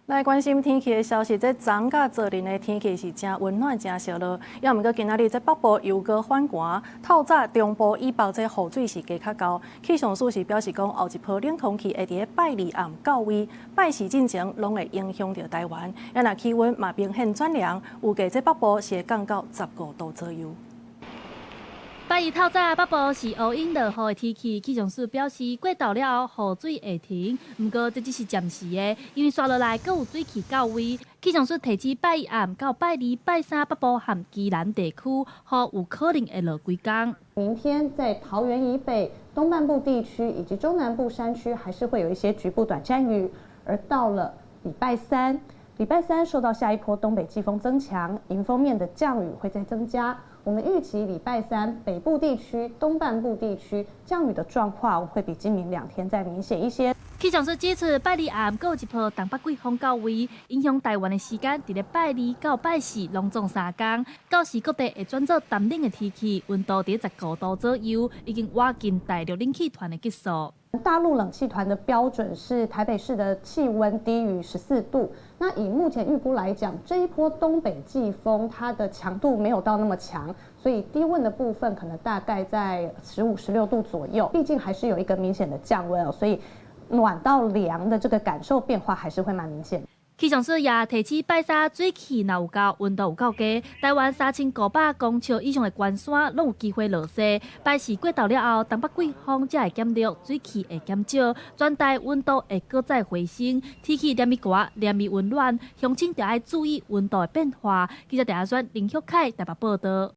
來關心天氣的消息，這昨佮昨昏的天氣是誠溫暖、誠燒熱。猶毋過今仔日這北部又閣反寒，透早中部以北這雨水是加較厚。氣象署是表示講，後一波冷空氣會佇咧拜二暗到位，拜四進前攏會影響著台灣。啊若氣溫嘛明顯轉涼，預計這北部是會降到15度左右。拜二透早北部是烏雲落雨的天氣，氣象署表示過晝了後雨水會停，毋過這只是暫時的，因為紲落來閣有水汽到位。氣象署提醒拜一暗到拜二、拜三北部和宜蘭地區，雨有可能會落規工。明天在桃園以北、東半部地區以及中南部山區，還是會有一些局部短暫雨。而到了禮拜三，禮拜三受到下一波東北季風增強，迎風面的降雨會再增加。我們預期禮拜三北部地區、東半部地區降雨的狀況會比今明兩天再明顯一些。氣象署指出，拜二暗閣有一波東北季風到位，影響台灣的時間，佇咧拜二到拜四攏總三工，到時各地會轉做澹冷的天氣，溫度佇15度左右，已經倚近大陸冷氣團的級數。大陸冷氣團的標準是台北市的氣溫低於14度。那以目前預估來講，這一波東北季風它的強度沒有到那麼強，所以低溫的部分可能大概在15、16度左右。畢竟還是有一個明顯的降溫哦，所以暖到涼的這個感受變化還是會蠻明顯。氣象署也提醒拜三水汽若有夠，溫度有夠低，台灣3500公尺以上的懸山攏有機會落雪。拜四過晝了後，東北季風才會減弱，水汽會減少，全台溫度會閣再回升，天氣連綿寒，連綿溫暖，鄉親著愛注意溫度的變化。記者鄭阿選、林旭凱台北報道。